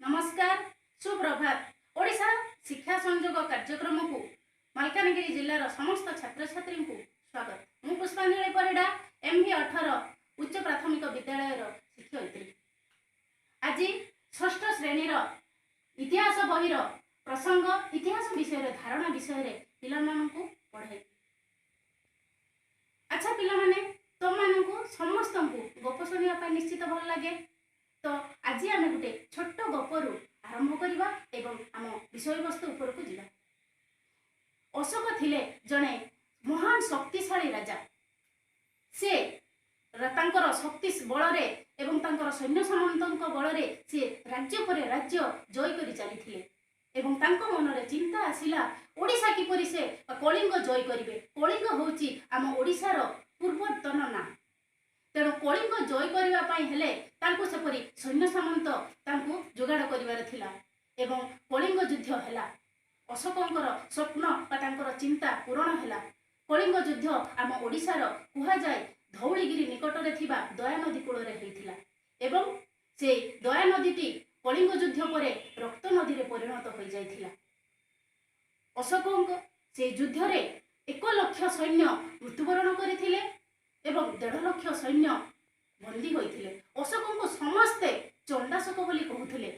ନମସ୍କାର, ସୁପ୍ରଭାତ। ଓଡ଼ିଶା ଶିକ୍ଷା ସଂଯୋଗ କାର୍ଯ୍ୟକ୍ରମକୁ ମାଲକାନଗିରି ଜିଲ୍ଲାର ସମସ୍ତ ଛାତ୍ରଛାତ୍ରୀଙ୍କୁ ସ୍ୱାଗତ। ମୁଁ ପୁଷ୍ପାଞ୍ଜଳି ପରିଡ଼ା, ଏମ୍ ଭି 18 ଉଚ୍ଚ ପ୍ରାଥମିକ ବିଦ୍ୟାଳୟର ଶିକ୍ଷୟିତ୍ରୀ। ଆଜି ଷଷ୍ଠ ଶ୍ରେଣୀର ଇତିହାସ ବହିର ପ୍ରସଙ୍ଗ ଇତିହାସ ବିଷୟରେ ଧାରଣା ବିଷୟରେ ପିଲାମାନଙ୍କୁ ପଢ଼ାଇବି। ଆଚ୍ଛା ପିଲାମାନେ, ତମମାନଙ୍କୁ ସମସ୍ତଙ୍କୁ ଗପ ଶୁଣିବା ପାଇଁ ନିଶ୍ଚିତ ଭଲ ଲାଗେ। ତ ଆଜି ଆମେ ଗୋଟେ ଛୋଟ ଗପରୁ ଆରମ୍ଭ କରିବା ଏବଂ ଆମ ବିଷୟବସ୍ତୁ ଉପରକୁ ଯିବା। ଅଶୋକ ଥିଲେ ଜଣେ ମହାନ ଶକ୍ତିଶାଳୀ ରାଜା। ସେ ତାଙ୍କର ଶକ୍ତି ବଳରେ ଏବଂ ତାଙ୍କର ସୈନ୍ୟ ସାମନ୍ତଙ୍କ ବଳରେ ସେ ରାଜ୍ୟ ପରେ ରାଜ୍ୟ ଜୟ କରି ଚାଲିଥିଲେ ଏବଂ ତାଙ୍କ ମନରେ ଚିନ୍ତା ଆସିଲା, ଓଡ଼ିଶା କିପରି ସେ ବା କଳିଙ୍ଗ ଜୟ କରିବେ। କଳିଙ୍ଗ ହେଉଛି ଆମ ଓଡ଼ିଶାର ପୂର୍ବତନ ନାଁ। ତେଣୁ କଳିଙ୍ଗ ଜୟ କରିବା ପାଇଁ ହେଲେ ତାଙ୍କୁ ସେପରି ସୈନ୍ୟ ସାମନ୍ତ ତାଙ୍କୁ ଯୋଗାଡ଼ କରିବାର ଥିଲା ଏବଂ କଳିଙ୍ଗ ଯୁଦ୍ଧ ହେଲା। ଅଶୋକଙ୍କର ସ୍ୱପ୍ନ ବା ତାଙ୍କର ଚିନ୍ତା ପୂରଣ ହେଲା। କଳିଙ୍ଗ ଯୁଦ୍ଧ ଆମ ଓଡ଼ିଶାର କୁହାଯାଏ ଧଉଳିଗିରି ନିକଟରେ ଥିବା ଦୟାନଦୀ କୂଳରେ ହେଇଥିଲା ଏବଂ ସେ ଦୟାନଦୀଟି କଳିଙ୍ଗ ଯୁଦ୍ଧ ପରେ ରକ୍ତ ନଦୀରେ ପରିଣତ ହୋଇଯାଇଥିଲା। ଅଶୋକଙ୍କ ସେ ଯୁଦ୍ଧରେ 1 ଲକ୍ଷ ସୈନ୍ୟ ମୃତ୍ୟୁବରଣ କରିଥିଲେ ଏବଂ 1.5 ଲକ୍ଷ ସୈନ୍ୟ ବନ୍ଦୀ ହୋଇଥିଲେ। ଅଶୋକଙ୍କୁ ସମସ୍ତେ ଚଣ୍ଡାଶୋକ ବୋଲି କହୁଥିଲେ,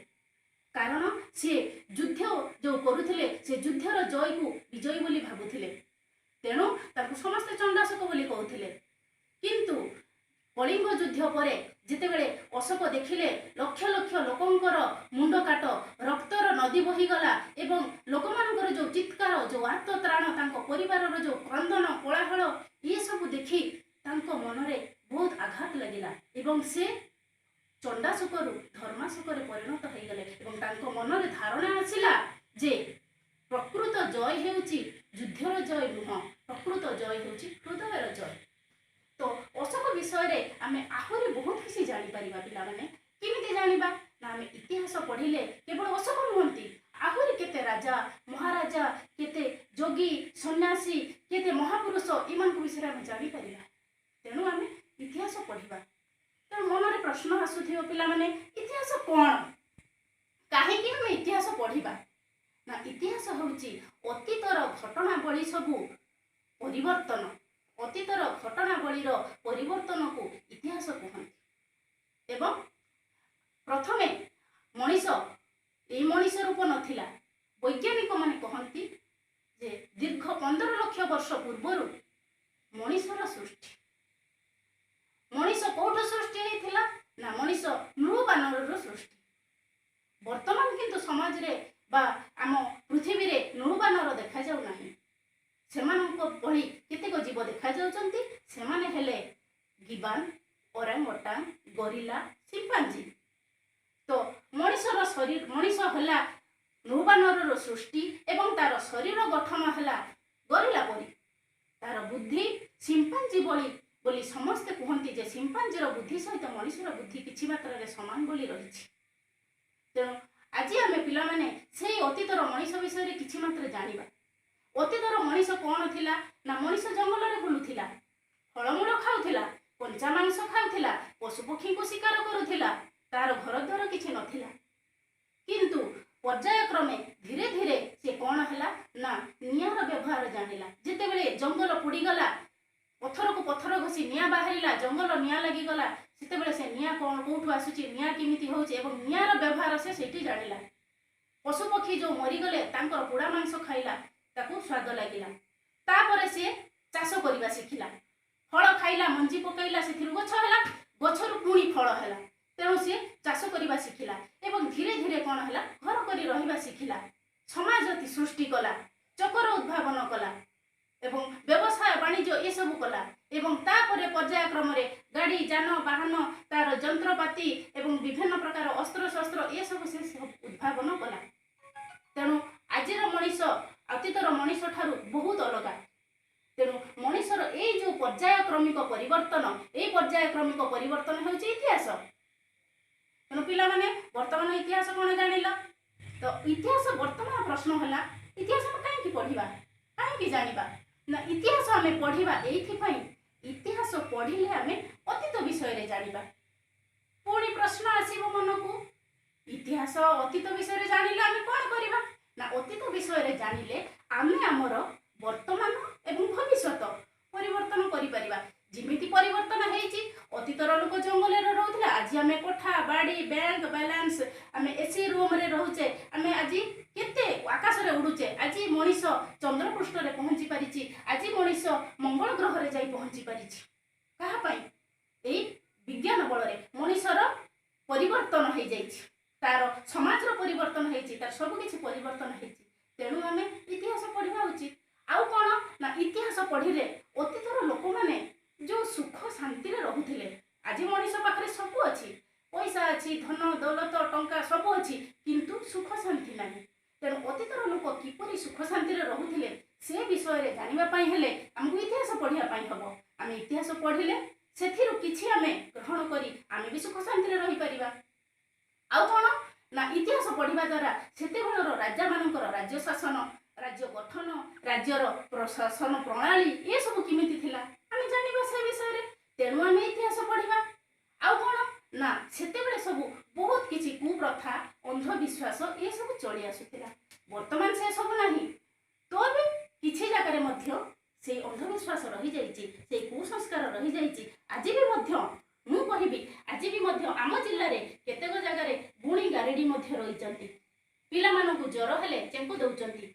କାରଣ ସିଏ ଯୁଦ୍ଧ ଯୋଉ କରୁଥିଲେ, ସେ ଯୁଦ୍ଧର ଜୟକୁ ବିଜୟୀ ବୋଲି ଭାବୁଥିଲେ। ତେଣୁ ତାଙ୍କୁ ସମସ୍ତେ ଚଣ୍ଡାଶୋକ ବୋଲି କହୁଥିଲେ। କିନ୍ତୁ କଳିଙ୍ଗ ଯୁଦ୍ଧ ପରେ ଯେତେବେଳେ ଅଶୋକ ଦେଖିଲେ ଲକ୍ଷ ଲକ୍ଷ ଲୋକଙ୍କର ମୁଣ୍ଡ କାଟ, ରକ୍ତର ନଦୀ ବହିଗଲା ଏବଂ ଲୋକମାନଙ୍କର ଯୋଉ ଚିତ୍କାର, ଯୋଉ ଆର୍ତ୍ତତ୍ରାଣ, ତାଙ୍କ ପରିବାରର ଯୋଉ କ୍ରନ୍ଦନ, କୋଳାହଳ, ଏସବୁ ଦେଖି ତାଙ୍କ ମନରେ ବହୁତ ଆଘାତ ଲାଗିଲା ଏବଂ ସେ ଚଣ୍ଡାଶୋକରୁ ଧର୍ମାଶୋକରେ ପରିଣତ ହେଇଗଲେ ଏବଂ ତାଙ୍କ ମନରେ ଧାରଣା ଆସିଲା ଯେ ପ୍ରକୃତ ଜୟ ହେଉଛି ଯୁଦ୍ଧର ଜୟ ନୁହଁ, ପ୍ରକୃତ ଜୟ ହେଉଛି ହୃଦୟର ଜୟ। ତ ଅଶୋକ ବିଷୟରେ ଆମେ ଆହୁରି ବହୁତ କିଛି ଜାଣିପାରିବା ପିଲାମାନେ। କେମିତି ଜାଣିବା ନା ଆମେ ଇତିହାସ ପଢ଼ିଲେ କେବଳ ଅଶୋକ ନୁହନ୍ତି, ଆହୁରି କେତେ ରାଜା ମହାରାଜା, କେତେ ଯୋଗୀ ସନ୍ନ୍ୟାସୀ, କେତେ ମହାପୁରୁଷ, ଏମାନଙ୍କ ବିଷୟରେ ଆମେ ଜାଣିପାରିବା। ତେଣୁ ଆମେ ଇତିହାସ ପଢ଼ିବା। ତେଣୁ ମନରେ ପ୍ରଶ୍ନ ଆସୁଥିବ ପିଲାମାନେ, ଇତିହାସ କ'ଣ? କାହିଁକି ଆମେ ଇତିହାସ ପଢ଼ିବା? ନା, ଇତିହାସ ହେଉଛି ଅତୀତର ଘଟଣାବଳୀ ସବୁ ପରିବର୍ତ୍ତନ। ଅତୀତର ଘଟଣାବଳୀର ପରିବର୍ତ୍ତନକୁ ଇତିହାସ କୁହନ୍ତି। ଏବଂ ପ୍ରଥମେ ମଣିଷ ଏଇ ମଣିଷ ରୂପ ନଥିଲା। ବୈଜ୍ଞାନିକମାନେ କହନ୍ତି ଯେ ଦୀର୍ଘ 15 ଲକ୍ଷ ବର୍ଷ ପୂର୍ବରୁ ମଣିଷର ସୃଷ୍ଟି। ମଣିଷ କୋଉଠୁ ସୃଷ୍ଟି ହେଇଥିଲା? ନା, ମଣିଷ ନୃବାନରରୁ ସୃଷ୍ଟି। ବର୍ତ୍ତମାନ କିନ୍ତୁ ସମାଜରେ ବା ଆମ ପୃଥିବୀରେ ନୃବାନର ଦେଖାଯାଉ ନାହିଁ। ସେମାନଙ୍କ ଭଳି କେତେକ ଜୀବ ଦେଖାଯାଉଛନ୍ତି। ସେମାନେ ହେଲେ ଗିବାନ, ଓରାଙ୍ଗଓଟାଙ୍ଗ, ଗରିଲା, ସିମ୍ପାଞ୍ଜି। ତ ମଣିଷର ଶରୀର, ମଣିଷ ହେଲା ନୃବାନରର ସୃଷ୍ଟି ଏବଂ ତାର ଶରୀର ଗଠନ ହେଲା ଗରିଲା ପରି। ତାର ବୁଦ୍ଧି ସିମ୍ପାଞ୍ଜି ଭଳି ବୋଲି ସମସ୍ତେ କୁହନ୍ତି ଯେ ସିମ୍ପାଞ୍ଜିର ବୁଦ୍ଧି ସହିତ ମଣିଷର ବୁଦ୍ଧି କିଛି ମାତ୍ରାରେ ସମାନ ବୋଲି ରହିଛି। ତେଣୁ ଆଜି ଆମେ ପିଲାମାନେ ସେଇ ଅତୀତର ମଣିଷ ବିଷୟରେ କିଛି ମାତ୍ର ଜାଣିବା। ଅତୀତର ମଣିଷ କ'ଣ ଥିଲା? ନା, ମଣିଷ ଜଙ୍ଗଲରେ ବୁଲୁଥିଲା, ଫଳମୂଳ ଖାଉଥିଲା, କଞ୍ଚା ମାଂସ ଖାଉଥିଲା, ପଶୁପକ୍ଷୀଙ୍କୁ ଶିକାର କରୁଥିଲା। ତାର ଘର ଦ୍ୱାର କିଛି ନଥିଲା। କିନ୍ତୁ ପର୍ଯ୍ୟାୟକ୍ରମେ ଧୀରେ ଧୀରେ ସେ କ'ଣ ହେଲା ନା ନିଆଁର ବ୍ୟବହାର ଜାଣିଲା। ଯେତେବେଳେ ଜଙ୍ଗଲ ପୋଡ଼ିଗଲା, ପଥରକୁ ପଥର ଘଷି ନିଆଁ ବାହାରିଲା, ଜଙ୍ଗଲ ନିଆଁ ଲାଗିଗଲା, ସେତେବେଳେ ସେ ନିଆଁ କ'ଣ, କୋଉଠୁ ଆସୁଛି, ନିଆଁ କେମିତି ହେଉଛି ଏବଂ ନିଆଁର ବ୍ୟବହାର ସେ ସେଇଠି ଜାଣିଲା। ପଶୁପକ୍ଷୀ ଯୋଉ ମରିଗଲେ, ତାଙ୍କର ପୋଡ଼ା ମାଂସ ଖାଇଲା, ତାକୁ ସ୍ୱାଦ ଲାଗିଲା। ତାପରେ ସିଏ ଚାଷ କରିବା ଶିଖିଲା। ଫଳ ଖାଇଲା, ମଞ୍ଜି ପକାଇଲା, ସେଥିରୁ ଗଛ ହେଲା, ଗଛରୁ ପୁଣି ଫଳ ହେଲା। ତେଣୁ ସିଏ ଚାଷ କରିବା ଶିଖିଲା ଏବଂ ଧୀରେ ଧୀରେ କ'ଣ ହେଲା? ଘର କରି ରହିବା ଶିଖିଲା, ସମାଜ ସୃଷ୍ଟି କଲା, ଚକର ଉଦ୍ଭାବନ କଲା ଏବଂ ବ୍ୟବସାୟ ବାଣିଜ୍ୟ ଏସବୁ କଲା ଏବଂ ତାପରେ ପର୍ଯ୍ୟାୟକ୍ରମରେ ଗାଡ଼ି, ଯାନ ବାହନ, ତାର ଯନ୍ତ୍ରପାତି ଏବଂ ବିଭିନ୍ନ ପ୍ରକାର ଅସ୍ତ୍ରଶସ୍ତ୍ର ଏସବୁ ସେ ସବୁ ଉଦ୍ଭାବନ କଲା। ତେଣୁ ଆଜିର ମଣିଷ ଅତୀତର ମଣିଷ ଠାରୁ ବହୁତ ଅଲଗା। ତେଣୁ ମଣିଷର ଏଇ ଯୋଉ ପର୍ଯ୍ୟାୟକ୍ରମିକ ପରିବର୍ତ୍ତନ, ଏଇ ପର୍ଯ୍ୟାୟକ୍ରମିକ ପରିବର୍ତ୍ତନ ହେଉଛି ଇତିହାସ। ତେଣୁ ପିଲାମାନେ, ବର୍ତ୍ତମାନ ଇତିହାସ କ'ଣ ଜାଣିଲ ତ? ଇତିହାସ ବର୍ତ୍ତମାନ ପ୍ରଶ୍ନ ହେଲା, ଇତିହାସ ଆମେ କାହିଁକି ପଢ଼ିବା, କାହିଁକି ଜାଣିବା? ନା, ଇତିହାସ ଆମେ ପଢ଼ିବା ଏଇଥିପାଇଁ, ଇତିହାସ ପଢ଼ିଲେ ଆମେ ଅତୀତ ବିଷୟରେ ଜାଣିବା। ପୁଣି ପ୍ରଶ୍ନ ଆସିବ ମନକୁ, ଇତିହାସ ଇତିହାସ ଅତୀତ ବିଷୟରେ ଜାଣିଲେ ଆମେ କ'ଣ କରିବା ନା, ଅତୀତ ବିଷୟରେ ଜାଣିଲେ ଆମେ ଆମର ବର୍ତ୍ତମାନ ଏବଂ ଭବିଷ୍ୟତ ପରିବର୍ତ୍ତନ କରିପାରିବା। ଯେମିତି ପରିବର୍ତ୍ତନ ହେଇଛି, ଅତୀତର ଲୋକ ଜଙ୍ଗଲରେ ରହୁଥିଲେ, ଆଜି ଆମେ କୋଠା ବାଡ଼ି, ବ୍ୟାଙ୍କ ବାଲାନ୍ସ, ଆମେ ଏସି ରୁମରେ ରହୁଛେ, ଆମେ ଆଜି କେତେ ଆକାଶରେ ଉଡୁଛେ। ଆଜି ମଣିଷ ଚନ୍ଦ୍ରପୃଷ୍ଠରେ ପହଞ୍ଚି ପାରିଛି, ଆଜି ମଣିଷ ମଙ୍ଗଳ ଗ୍ରହରେ ଯାଇ ପହଞ୍ଚି ପାରିଛି। କାହା ପାଇଁ? ଏଇ ବିଜ୍ଞାନ ବଳରେ ମଣିଷର ପରିବର୍ତ୍ତନ ହେଇଯାଇଛି, ତାର ସମାଜର ପରିବର୍ତ୍ତନ ହେଇଛି, ତାର ସବୁ କିଛି ପରିବର୍ତ୍ତନ ହେଇଛି। ତେଣୁ ଆମେ ଇତିହାସ ପଢିବା ଉଚିତ। ଆଉ କ'ଣ ନା, ଇତିହାସ ପଢିଲେ ଅତୀତର ଲୋକମାନେ ଯୋଉ ସୁଖ ଶାନ୍ତିରେ ରହୁଥିଲେ, ଆଜି ମଣିଷ ପାଖରେ ସବୁ ଅଛି, ପଇସା ଅଛି, ଧନ ଦୌଲତ ଟଙ୍କା ସବୁ ଅଛି, କିନ୍ତୁ ସୁଖ ଶାନ୍ତି ନାହିଁ। ତେଣୁ ଅତୀତର ଲୋକ କିପରି ସୁଖ ଶାନ୍ତିରେ ରହୁଥିଲେ, ସେ ବିଷୟରେ ଜାଣିବା ପାଇଁ ହେଲେ ଆମକୁ ଇତିହାସ ପଢିବା ପାଇଁ ହବ। ଆମେ ଇତିହାସ ପଢିଲେ ସେଥିରୁ କିଛି ଆମେ ଗ୍ରହଣ କରି ଆମେ ବି ସୁଖ ଶାନ୍ତିରେ ରହିପାରିବା। ଆଉ କ'ଣ ନା, ଇତିହାସ ପଢିବା ଦ୍ୱାରା ସେତେବେଳର ରାଜାମାନଙ୍କର ରାଜ୍ୟ ଶାସନ, ରାଜ୍ୟ ଗଠନ, ରାଜ୍ୟର ପ୍ରଶାସନ ପ୍ରଣାଳୀ ଏସବୁ କେମିତି ଥିଲା, ଆମେ ଜାଣିବା ସେ ବିଷୟରେ। ତେଣୁ ଆମେ ଇତିହାସ ପଢିବା। ଆଉ କ'ଣ ନା, ସେତେବେଳେ ସବୁ ବହୁତ କିଛି କୁପ୍ରଥା, ଅନ୍ଧବିଶ୍ୱାସ ଏସବୁ ଚଳି ଆସୁଥିଲା। ବର୍ତ୍ତମାନ ସେ ସବୁ ନାହିଁ, ତ ବି କିଛି ଜାଗାରେ ମଧ୍ୟ ସେଇ ଅନ୍ଧବିଶ୍ୱାସ ରହିଯାଇଛି, ସେଇ କୁସଂସ୍କାର ରହିଯାଇଛି। ଆଜି ବି ମଧ୍ୟ ମୁଁ କହିବି, ଆଜି ବି ମଧ୍ୟ ଆମ ଜିଲ୍ଲାରେ କେତେକ ଜାଗାରେ ଗୁଣି ଗାରେଡ଼ି ମଧ୍ୟ ରହିଛନ୍ତି। ପିଲାମାନଙ୍କୁ ଜ୍ୱର ହେଲେ ଚେଙ୍କ ଦେଉଛନ୍ତି,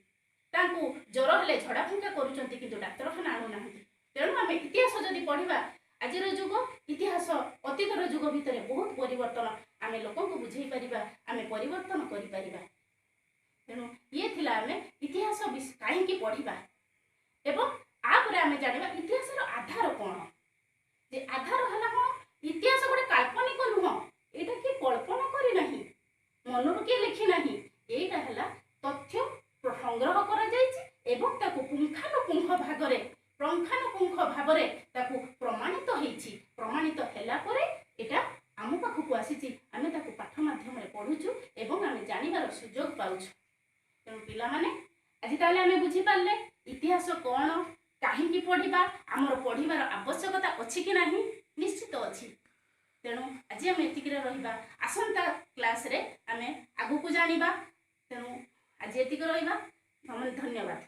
ତାଙ୍କୁ ଜ୍ୱର ହେଲେ ଝଡ଼ା ଫୁଙ୍କା କରୁଛନ୍ତି, କିନ୍ତୁ ଡାକ୍ତରଖାନା ଆଣୁନାହାନ୍ତି। ତେଣୁ ଆମେ ଇତିହାସ ଯଦି ପଢିବା, ଆଜିର ଯୁଗ ଇତିହାସ ଅତୀତର ଯୁଗ ଭିତରେ ବହୁତ ପରିବର୍ତ୍ତନ ଆମେ ଲୋକଙ୍କୁ ବୁଝେଇ ପାରିବା, ଆମେ ପରିବର୍ତ୍ତନ କରିପାରିବା। ତେଣୁ ଇଏ ଥିଲା ଆମେ ଇତିହାସ କାହିଁକି ପଢିବା। ଏବଂ ତାପରେ ଆମେ ଜାଣିବା ଇତିହାସର ଆଧାର କ'ଣ। ଯେ ଆଧାର ହେଲା କ'ଣ? ଇତିହାସ ଗୋଟେ କାଳ୍ପନିକ ନୁହଁ, ଏଇଟା କିଏ କଳ୍ପନା କରିନାହିଁ, ମନରୁ କିଏ ଲେଖି ନାହିଁ। ଏଇଟା ହେଲା ତଥ୍ୟ ସଂଗ୍ରହ କରାଯାଇଛି ଏବଂ ତାକୁ ପୁଙ୍ଖାନୁପୁଙ୍ଖ ଭାଗରେ, ପୁଙ୍ଖାନୁପୁଙ୍ଖ ଭାବରେ ତାକୁ ପ୍ରମାଣିତ ହେଇଛି। ପ୍ରମାଣିତ ହେଲା ପରେ ଏଇଟା ଆମ ପାଖକୁ ଆସିଛି, ଆମେ ତାକୁ ପାଠ ମାଧ୍ୟମରେ ପଢୁଛୁ ଏବଂ ଆମେ ଜାଣିବାର ସୁଯୋଗ ପାଉଛୁ। ତେଣୁ ପିଲାମାନେ, ଆଜି ତାହେଲେ ଆମେ ବୁଝିପାରିଲେ ଇତିହାସ କ'ଣ, କାହିଁକି ପଢିବା, ଆମର ପଢିବାର ଆବଶ୍ୟକତା ଅଛି କି ନାହିଁ। ନିଶ୍ଚିତ ଅଛି। ତେଣୁ ଆଜି ଆମେ ଏତିକିରେ ରହିବା। ଆସନ୍ତା କ୍ଲାସରେ ଆମେ ଆଗକୁ ଜାଣିବା। ତେଣୁ ଆଜି ଏତିକି ରହିବା। ଧନ୍ୟବାଦ।